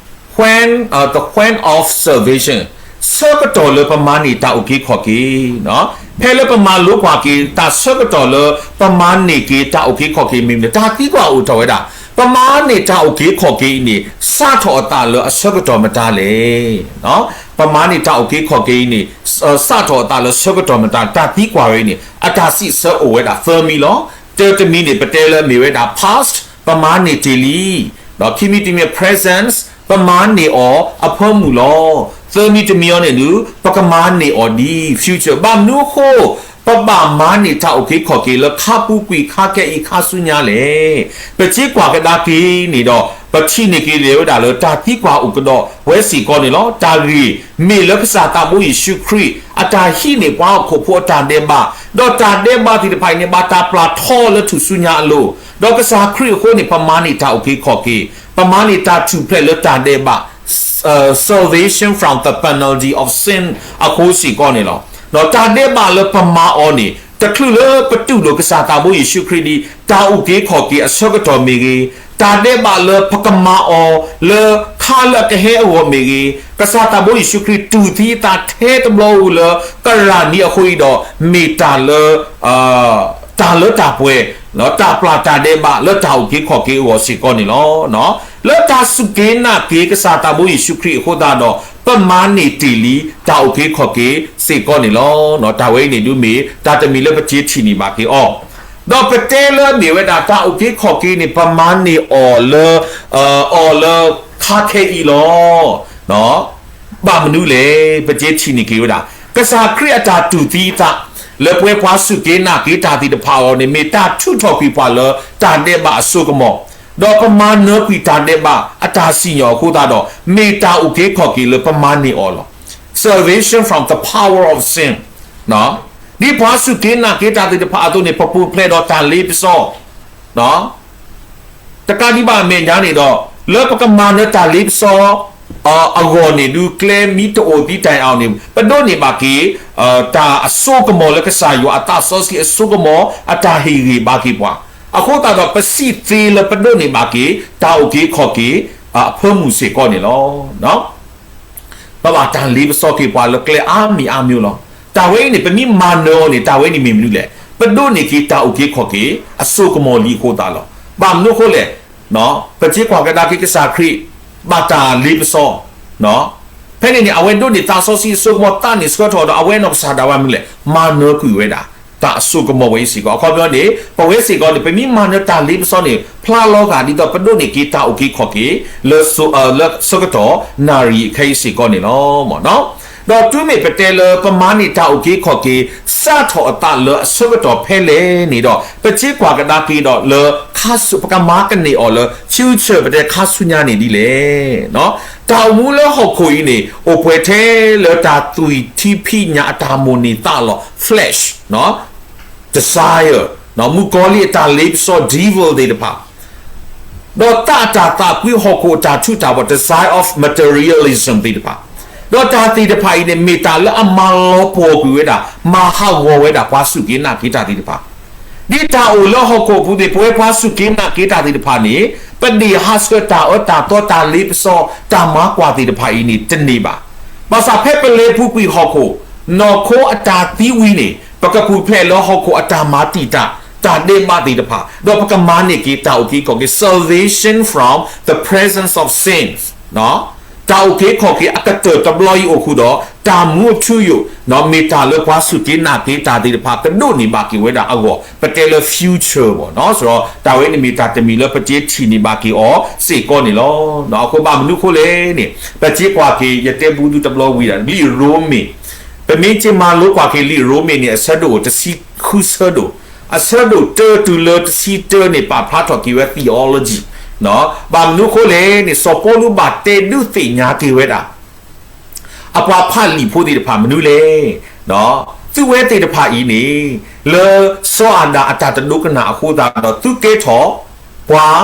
when, uh, the when of salvation ဆၢကတီၢ်လၢပမၤန့ၢ်တၢ်အုၣ်က့ၤခီၣ်က့ၤ, ဖဲလၢပမၤလိပှၤက့ၤ တၢ်ဆၢကတီၢ်လၢပမၤန့ၢ်က့ၤတၢ်အုၣ်က့ၤခီၣ်က့ၤမ့ၢ်မနုၤ တၢ်သံကွၢ်အိၣ်ထီၣ်ဝဲဒၣ် ပမၤန့ၢ်တၢ်အုၣ်က့ၤခီၣ်က့ၤအံၤန့ၣ် စးထီၣ်အသးလၢအဆၢကတီၢ်မတၤလဲၣ်. ပမၤန့ၢ်တၢ်အုၣ်က့ၤခီၣ်က့ၤအံၤန့ၣ် စးထီၣ်အသးလၢဆၢကတီၢ်မတၤ တၢ်သံကွၢ်ဝဲအံၤန့ၣ် အတၢ်စံးဆၢအိၣ်ဝဲဒၣ်သၢမံၤလီၤ. တၢတမံၤန့ၣ် ပတဲလၢအမ့ၢ်ဝဲဒၣ် past ပမၤန့ၢ်တ့ၢ်လံ, ဒီးခံမံၤတမံၤ present ပမၤန့ၢ်အီၤအဖၢမုၢ်လီၤ. သၢမံၤတမံၤအံၤန့ၣ်ဒုး ပကမၤန့ၢ်အီၤဒ် future ဘၣ်မနုၤအဃိ ပဘၣ်မၤန့ၢ်တၢ်အုၣ်က့ၤခီၣ်က့ၤလၢခါပူၤကွံာ်ခါခဲအံၤခါဆူညါလဲၣ်. ပထံၣ်ကွၢ်ကဒါက့ၤန့ၣ်ဒီး ပထံၣ်န့ၢ်က့ၤလံဝဲဒၣ်လၢတၢ်သံကွၢ်အိၣ်ကဒီးဝဲစ့ၢ်ကီးန့ၣ်လီၤ. တၢ်ဂ့ၢ်မ့ၢ်လၢကစၢ်သးဘိယ့ၣ်ၡူးခရံာ် အတၢ်ဟံးန့ၢ်ပှၤဟီၣ်ခိၣ်ဖိအတၢ်ဒဲးဘး, ဒီးတၢ်ဒဲးဘးသ့ၣ်တဖၣ်အံၤန့ၣ် ဘၣ်တၢ်ပျၢ်ထီလၢထူၣ်စုညါအလိၤ, ဒီးကစၢ်ခရံာ်အဃိန့ၣ် ပမၤန့ၢ်တၢ်အုၣ်က့ၤခီၣ်က့ၤ, ပမၤန့ၢ်တၢ်ထူၣ်ဖျဲးလၢတၢ်ဒဲးဘး salvation from the penalty of sin အဃိစ့ၢ်ကီးန့ၣ်လီၤ. တၢ်ဒဲးဘးလၢပမၤအီၤန့ၣ် တချုးလၢပတူၢ်လိာ်ကစၢ်သးဘိယ့ၣ်ၡူးခရံာ်ဒီး တၢ်အုၣ်က့ၤခီၣ်က့ၤအဆၢကတီၢ်မ့ၢ်ဂ့ၤ, တၢ်ဒဲးဘးလၢပကမၤအီၤလၢ ခါလၢအကဟဲအဂီၢ်မ့ၢ်ဂ့ၤ, ကစၢ်သးဘိယ့ၣ်ၡူးခရံာ်တူၢ်သံအသးထဲတဘျီဧိၤလၢ ကရၣ်နံၤအဃိအံၤဒီး မ့ၢ်တၢ်လၢ တၢ်လၢတၢ်ပှဲၤ, တၢ်ပျၢ်တၢ်ဒဲးဘးလၢတၢ်အုၣ်က့ၤခီၣ်က့ၤအဂီၢ်စ့ၢ်ကီးန့ၣ်လီၤ. လၢတၢ်စူၢ်က့ၤနာ်က့ၤကစၢ်သးဘိယ့ၣ်ၡူးခရံာ်အဃိသတးဒီး ပမၤန့ၢ်တ့ၢ်လံတၢ်အုၣ်က့ၤခီၣ်က့ၤစ့ၢ်ကီးန့ၣ်လီၤ. တၢ်ဝဲအံၤန့ၣ်ဒုးမ့ၢ် တၢ်တမံၤလၢပက့ၤထံၣ်န့ၢ်ဘၣ်က့ၤအီၤ, ဒီးပတဲလၢမ့ၢ်ဝဲဒၣ်တၢ်အုၣ်က့ၤခီၣ်က့ၤန့ၣ် ပမၤန့ၢ်အီၤလၢ အီၤလၢခါခဲအံၤလီၤ. ဘၣ်မနုၤလဲၣ်, ပက့ၤထံၣ်န့ၢ်က့ၤဝဲဒၣ် ကစၢ်ခရံာ်အတၢ်တူၢ်သံအသး လၢပဝဲပှၤစူၢ်က့ၤနာ်က့ၤတၢ်သ့ၣ်တဖၣ်အဂီၢ်န့ၣ် မ့ၢ်တၢ်ထုးထီၣ်ကွံာ်ပှၤလၢတၢ်ဒဲးဘးအစိကမီၤ, ဒီးပမၤနၢၤကွံာ်တၢ်ဒဲးဘးအတၢ်စံၣ်ညီၣ်အဃိသတးဒီး မ့ၢ်တၢ်အုၣ်က့ၤခီၣ်က့ၤလၢပမၤန့ၢ်အီၤလီၤ. Salvation from the power of sin. ဒ်ပှၤစူၢ်က့ၤနာ်က့ၤတၢ်သ့ၣ်တဖၣ်အသိးန့ၣ် ပပူၤဖျဲးဒီးတၢ်လ့ပစီ တကးဒံးဘၣ်အမဲာ်ညါန့ၣ်ဒီး လၢပကမၤနၢၤတၢ်လ့ပစီ အဂီၢ်န့ၣ် ဒုးကျဲမံတအိၣ်သံတၢ်အံၤန့ၣ် ပဒိးန့ၢ်ဘၣ်က့ၤ တၢ်အစိကမီၤလၢကစၢ်ယွၤအသးစီဆှံအစိကမီၤ အတၢ်ဟ့ၣ်ဂံၢ်ဘါက့ၤပှၤ. အဃိသတးဒီး ပစံးသ့လၢပဒိးန့ၢ်ဘၣ်က့ၤ တၢ်အုၣ်က့ၤခီၣ်က့ၤ အဖၢမုၢ်စ့ၢ်ကီးန့ၣ်လီၤ. ဘၣ်ဘၣ်တၢ်လ့ပစီက့ၤပှၤလၢကျဲအါမံၤအါမံၤလီၤ. တၢ်ဝဲအံၤန့ၣ် ပမ့ၢ်မၤနၢၤအီၤန့ၣ် တၢ်ဝဲန့ၣ်မ့ၢ်မနုၤလဲၣ်. ပဒိးန့ၢ်က့ၤတၢ်အုၣ်က့ၤခီၣ်က့ၤ အစိကမီၤလံအဃိသတးလီၤ. ဘၣ်မနုၤအဃိလဲၣ်. ပစ့ကွၢ်ကဒါက့ၤကစၢ်ခရံာ် ဘၣ်တၢ်လ့ပစီ ဖဲန့ၣ်န့ၣ် အဝဲဒိးန့ၢ်သးစီဆှံအစိကမီၤသးန့ၣ်ဆှၢထီၣ်ဒီး အဝဲနီၢ်ကစၢ်ဒၣ်ဝဲမနုၤလဲၣ် မၤနၢၤကွံာ်ဝဲဒၣ် တၢ်အစိကမီၤဝဲအံၤစ့ၢ်ကီး. အခီပညီန့ၣ် ပဝဲစ့ၢ်ကီးန့ၣ် ပမ့ၢ်မၤနၢၤတၢ်လ့ပစီန့ၣ် ဖျါလီၤဂာ်ဒ်သိးပဒိးန့ၢ်က့ၤတၢ်အုၣ်က့ၤခီၣ်က့ၤ လၢဆၢကတီၢ်နၣ်ရံၣ်အခဲအံၤစ့ၢ်ကီးန့ၣ်လီၤ. ဒီးတုၤမ့ၢ်ပတဲလၢပမၤန့ၢ်တၢ်အုၣ်က့ၤခီၣ်က့ၤ စးထီၣ်အသးလၢအဆၢကတီၢ်ဖဲလဲၣ်န့ၣ်ဒီး ပစ့ကွၢ်ကဒါက့ၤဒီးလၢ ပကမၤကန့ၢ်အီၤလၢ future ပတဲခါဆူညါန့ၣ်ဒ်လဲၣ်. တၢ်အိၣ်မူလၢဟီၣ်ခိၣ်အံၤန့ၣ် အိၣ်ပှဲၤထဲလၢတၢ်သွံၣ်ထံဖံးညၣ်အတၢ်မိၣ်န့ၢ်သးလီၤ flesh, desire, မုၣ်ကီၤလံၢ်အတၢ်လ့ပစီ devil သ့ၣ်တဖၣ် ဒီးသးအတၢ်သးကွံဟီၣ်ခိၣ်အတၢ်ထူးတၢ်ဘီၣ် desire of materialism သ့ၣ်တဖၣ်, ဒီးတၢ်သ့ၣ်တဖၣ်အံၤန့ၣ် မ့ၢ်တၢ်လၢအမၤလီၤပှီၢ်ကွံာ်ဝဲဒၣ် မၤဟးဂီၤဝဲဒၣ်ပှၤစူၢ်က့ၤနာ်က့ၤတၢ်သ့ၣ်တဖၣ်, ဒ်တၢ်အိၣ်လၢဟီၣ်ခိၣ်အပူၤသ့ၣ် ပဝဲပှၤစူၢ်က့ၤနာ်က့ၤတၢ်သ့ၣ်တဖၣ်န့ၣ် ပဒ့ၣ်ဟးဆှၢတၢ်အၢတၢ်သီ တၢ်လ့ပစီ တၢ်မၤကွၢ်သ့ၣ်တဖၣ်အံၤန့ၣ် တန့ၢ်ဘၣ်. ဘၣ်ဆၣ်ဖဲပလဲၤပူၤကွံာ်ဟီၣ်ခိၣ် နီၢ်ခိအတၢ်သံဝံၤန့ၣ် ပကပူၤဖျဲးလၢဟီၣ်ခိၣ်အတၢ်မၤတံာ်တာ် တၢ်ဒဲးဘးသ့ၣ်တဖၣ် ဒီးပကမၤန့ၢ်က့ၤတၢ်အုၣ်က့ၤခီၣ်က့ၤ salvation from the presence of sins, တၢ်အုၣ်က့ၤခီၣ်က့ၤအကတၢၢ်တဘျီအံၤအိၣ်ဃုာ်ဒီး တၢ်မူအထူအယိာ် မ့ၢ်တၢ်လၢပှၤစူၢ်က့ၤနာ်က့ၤတၢ်သ့ၣ်တဖၣ် ကဒိးန့ၢ်ဘၣ်က့ၤဝဲဒၣ်အဂီၢ် ပတဲလၢ future ဘၣ်နီၤ. ဒီးတၢ်ဝဲန့ၣ်မ့ၢ်တၢ်တမံၤလၢပက့ၤထံၣ်န့ၢ်ဘၣ်က့ၤအီၤစ့ၢ်ကီးန့ၣ်လီၤ. အဃိဘၣ်မနုၤအဃိလဲၣ်န့ၣ် ပစ့ကွၢ်က့ၤ ယတဲဘူးသုတဘျီဝံၤဒၣ် လံာ်ရိမ့ၤ, ပမ့ၢ်က့ၤမၤလိကွၢ်က့ၤလံာ်ရိမ့ၤန့ၣ် အဆၢဒိၣ်တဆံဃုဆၢဒိၣ်, အဆၢဒိၣ်တၢတုၤလၢတဆံတၢန့ၣ် ပာ်ဖျါထီၣ်က့ၤဝဲ theology ဘၣ်မနုၤအဃိလဲၣ်န့ၣ် စီၤပီလူးဘၣ်တဲဒုးသ့ၣ်ညါက့ၤဝဲဒၣ် အပှၤဖးလံာ်ဖိသ့ၣ်တဖၣ်မနုၤလဲၣ်. သုဝဲသ့ၣ်တဖၣ်အံၤန့ၣ် လၢစီၤအၤဒၣ်အတၢ်တဒိကနၣ်အဃိသတးဒီး သုကဲထီၣ်ပှၤ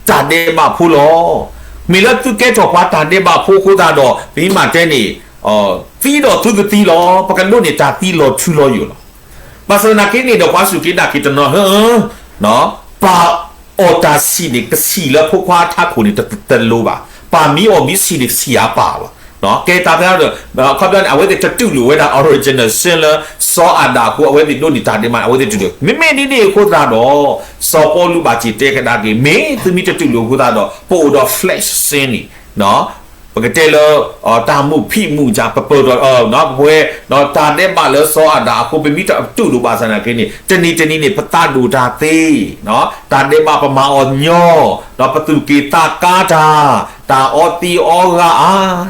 တၢ်ဒဲးဘးဖိလီၤ. မ့ၢ်လၢသုကဲထီၣ်ပှၤတၢ်ဒဲးဘးဖိအဃိသတးဒီး ပမ့ၢ်တဲန့ၣ် သံဒီးသုကသံလီၤ. ပကဒိးန့ၢ်တၢ်သံလီၤထူလီၤယိာ်လီၤ. ဘၣ်ဆၣ်သနာ်က့န့ၣ်ဒီး ပှၤစူၢ်က့ၤနာ်က့ၤတနီၤ ပာ်အီၣ်တၢ်ဆံၣ်န့ၣ် ကဆံၣ်လၢဖိခွါအထးခိၣ်န့ၣ် တလိၤဘၣ်. ပာ်မံအီၣ်မံဆံၣ်န့ၣ် ကဆံၣ်အါပၢ်လီၤ. ကဲတၢ်ဖဲ အခီပညီန့ၣ် အဝဲသ့ၣ်တတူၢ်လိာ်ဝဲဒၣ် original sin လၢ စီၤအၤဒၣ်အဃိ အဝဲသ့ၣ်ဒိးန့ၢ်တၢ်ဒဲးဘးန့ၣ် အဝဲသ့ၣ်တူၢ်လိာ်. မ့မ့ၢ်ဒ်န့ၣ်အဃိသတးဒီး စီၤပီလူးဘၣ်စံၣ်တဲကဒါက့ၤ မ့ၢ်သုမ့ၢ်တတူၢ်လိာ်အဃိသတးဒီး ပအိၣ်ဒီး flesh sin န့ၣ် ပကတဲလၢ တၢ်မုာ်ဖံးမုာ်ညၣ် ပပၢၢ်ဒီး ပဝဲ တၢ်ဒဲးဘးလၢစီၤအၤဒၣ်အဃိ ပမ့ၢ်တတူၢ်လိာ်ဘၣ်ဆၣ်သနာ်က့န့ၣ် တနံၤတနံၤန့ၣ် ပသးဒိၣ်တၢ်သ့, တၢ်ဒဲးဘးပမၤအီၤညီ, ပသူၣ်က့ၣ်သးကါတၢ်, တၢ်အီသံးအီဂၤဧါ,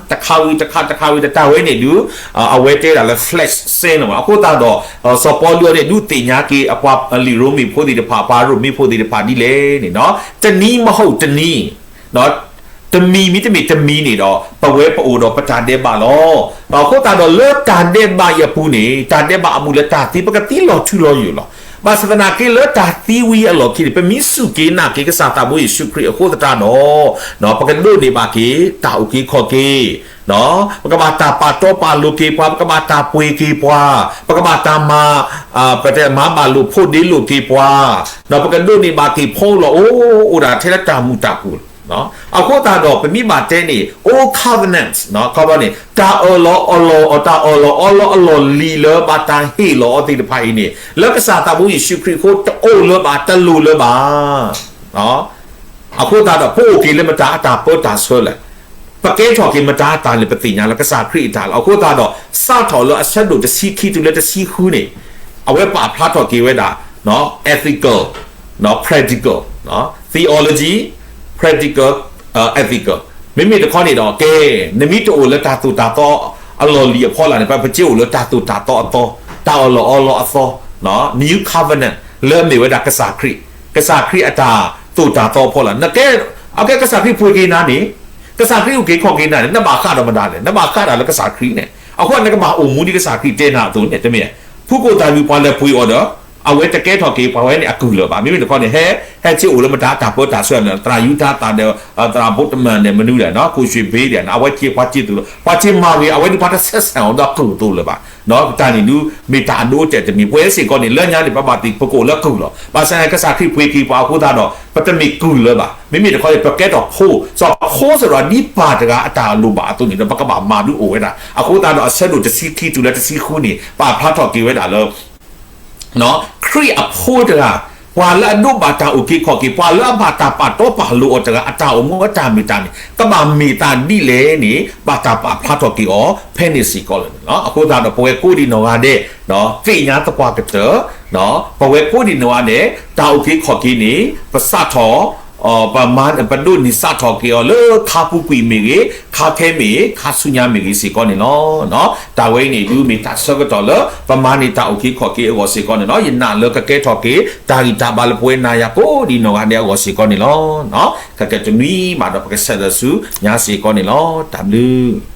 တခါဝံၤတခါ တခါဝံၤတခါ တၢ်ဝဲန့ၣ်ဒုး အဝဲတဲဒၣ်လၢ flesh sin လီၤ. အဃိသတးဒီး စီၤပီလူးအံၤန့ၣ် ဒုးသ့ၣ်ညါက့ၤ အပှၤလံာ်ရိမ့ၤဖိသ့ၣ်တဖၣ် ပှၤရိမ့ၤဖိသ့ၣ်တဖၣ်ဒ်လဲၣ်န့ၣ် တနံၤမဟုတ်တနံၤ တမံၤမ့တမ့ၢ်တမံၤန့ၣ်ဒီး ပဝဲပအိၣ်ဒီးပတၢ်ဒဲးဘးလီၤ. အဃိသတးဒီးလၢတၢ်ဒဲးဘးအံၤအပူၤန့ၣ် တၢ်ဒဲးဘးအမူးလၢတၢ်သံ ပကသံလီၤထူလီၤယိာ်လီၤ. ဘၣ်ဆၣ်သနာ်က့လၢတၢ်သံဝံၤအလီၢ်ခံန့ၣ် ပမ့ၢ်စူၢ်က့ၤနာ်က့ၤကစၢ်သးဘိယ့ၣ်ၡူးခရံာ်အဃိသတးဒီး, ပကဒိးန့ၢ်ဘၣ်က့ၤ တၢ်အုၣ်က့ၤခီၣ်က့ၤ, ပကဘၣ်တၢ်ပာ်တီပာ်လိၤက့ၤပှၤ, ပကဘၣ်တၢ်ပှ့ၤက့ၤပှၤ, ပကဘၣ်တၢ်မၤ, ပတဲမၤဘၣ်လိာ်ဖိးဒ့လိာ်က့ၤပှၤ, ဒီးပကဒိးန့ၢ်ဘၣ်က့ၤဖီလီၤအိၣ်ဒၣ်ထဲလၢတၢ်မုာ်တၢ် အဃိသတးဒီး ပမ့ၢ်ဘၣ်တဲန့ၣ် Old Covenant န့ၣ် တၢ်အၢၣ်လီၤအီလီၤ တၢ်အၢၣ်လီၤအီလီၤအလီၢ်လံၤလၢဘၣ်တၢ်ဟ့ၣ်လီၤအီၤသ့ၣ်တဖၣ်အံၤန့ၣ် လၢကစၢ်သးဘိယ့ၣ်ၡူးခရံာ်အဃိ တအိၣ်လၢၤဘၣ် တလိၣ်လၢၤဘၣ်. အဃိသတးဒီး ပအိၣ်က့ၤလၢမတၤအတၢ်ပၢတၢ်ဆှၢလဲၣ်. ပကဲထီၣ်က့ၤမတၤအတၢ်လဲၣ် ပသ့ၣ်ညါလၢကစၢ်ခရံာ်အတၢ်လီၤ. အဃိသတးဒီး စးထီၣ်လၢအဆၢဒိၣ်တဆံခံတုၤလၢတဆံဃုန့ၣ် အဝဲပာ်ဖျါထီၣ်က့ၤဝဲဒၣ် ethical, practical, theology, practical, ethical. မ့မ့ၢ်တခီန့ၣ်ဒီး ကဲ, နမ့ၢ်တအိၣ်လၢတၢ်သိၣ်တၢ်သီအလီၢ်လံၤအဖီလာ်န့ၣ် ပပက့ၤအိၣ်လၢတၢ်သိၣ်တၢ်သီအသီ, တၢ်အၢၣ်လီၤအီလီၤအသီ, New Covenant လၢအမ့ၢ်ဝဲဒၣ်ကစၢ်ခရံာ်, ကစၢ်ခရံာ်အတၢ်သိၣ်တၢ်သီအဖီလာ်. နကဲ, အကဲကစၢ်ခရံာ်ပှ့ၤက့ၤနၤန့ၣ်, ကစၢ်ခရံာ်အုၣ်က့ၤခီၣ်က့ၤနၤန့ၣ် နဘၣ်ဃးဒီးမတၤလဲၣ်, နဘၣ်ဃးဒၣ်လၢကစၢ်ခရံာ်န့ၣ် အဃိန့ၣ် နကဘၣ်အိၣ်မူဒ်ကစၢ်ခရံာ်တဲနၤအသိးန့ၣ် တမ့ၢ်ဧါ. ဖုကိၣ်သၣ်လွံၢ်ပှၤလဲၤပှ့ၤအီၤဒီး အဝဲတကဲထီၣ်က့ၤပှၤဝဲန့ၣ်အကုၢ်လၢၤဘၣ်. မ့မ့ၢ်တခီန့ၣ် ဟဲ, ဟဲက့ၤအိၣ်လၢမတၤတၢ်ပၢတၢ်ဆှၢန့ၣ် သရၣ်ယူတၤသၣ်ဒီး သရၣ်ဘိတမၢၣ်န့ၣ် မနုၤလဲၣ်, ခိၣ်ရွှ့ၣ်ဘ့ဒဲးန့ၣ် အဝဲက့ၤပှၤက့ၤသိၣ်လိ ပှၤက့ၤမၤဂ့ၤ အဝဲဒၣ်ပှၤတဆဲးဆဲးအီၤဒီးကုၢ်သိးလၢၤဘၣ်. တၢ်န့ၣ်ဒုး မ့ၢ်တၢ်အဒိအတဲာ်တမံၤ ပဝဲစ့ၢ်ကီးန့ၣ် လၢညါန့ၣ် ပဘၣ်သ့ၣ်ပကအိၣ်လၢကုၢ်လီၤ. ဘၣ်ဆၣ်န့ၣ် ကစၢ်ခရံာ်ပှ့ၤက့ၤပှၤအဃိသတးဒီး ပတမ့ၢ်ကုၢ်လၢၤဘၣ်. မ့မ့ၢ်တခီန့ၣ် ပကဲထီၣ်ဖိ, စီၤဖိစရီဒ်ပၢ်တဂၤအတၢ်လိၣ်ဘၣ်အသိးန့ၣ်ဒီး ပကဘၣ်မၤဒုးအိၣ်ဝဲဒၣ်. အဃိသတးဒီး အဆၢဒိၣ်တဆံခံတုၤလၢတဆံဃုန့ၣ် ပာ်ဖျါထီၣ်က့ၤဝဲဒၣ်လၢ ခရံာ်အဖိတဂၤ, ပှၤလၢအဒိးဘၣ်တၢ်အုၣ်က့ၤခီၣ်က့ၤ, ပှၤလၢအဘၣ်တၢ်ပာ်တီပာ်လိၤအီၤတဂၤ အတၢ်အိၣ်မူအတၢ်မ့ၢ်တၢ်န့ၣ် ကဘၣ်မ့ၢ်သးဒ်လဲၣ်န့ၣ် ဘၣ်တၢ်ပာ်ဖျါထီၣ်က့ၤအီၤ ဖဲန့ၣ်စ့ၢ်ကီးလီၤ. အဃိသတးဒီး ပဝဲကိးဒံးနီၢ်ဂၤဒဲး သ့ၣ်ညါသပှၢ်ကတၢၢ်, ပဝဲကိးဒံးနီၢ်ဂၤဒဲး တၢ်အုၣ်က့ၤခီၣ်က့ၤန့ၣ် ပစးထီၣ် ပမၤ ပဒိးန့ၢ်စးထီၣ်က့ၤအီၤလၢခါပူၤကွံာ်မ့ၢ်ဂ့ၤ, ခါခဲမ့ၢ်ဂ့ၤ, ခါဆူညါမ့ၢ်ဂ့ၤစ့ၢ်ကီးန့ၣ်လီၤ. တၢ်ဝဲအံၤန့ၣ် ဒုးမ့ၢ်တၢ်ဆၢကတီၢ်လၢ ပမၤန့ၢ်တၢ်အုၣ်က့ၤခီၣ်က့ၤအဂီၢ်စ့ၢ်ကီးန့ၣ်လီၤ. ယနာ်လၢကကဲထီၣ်က့ၤ တၢ်ဂံၢ်တၢ်ဘါလၢပဝဲနၤယၤကိးဒံးနီၢ်ဂၤဒဲးအဂီၢ်စ့ၢ်ကီးန့ၣ်လီၤ. ခဲကတနွံဘၣ်ဒီး ပကဆဲးလၢာ်ဆူညါစ့ၢ်ကီးန့ၣ်လီၤ. တၢ်ဘျုး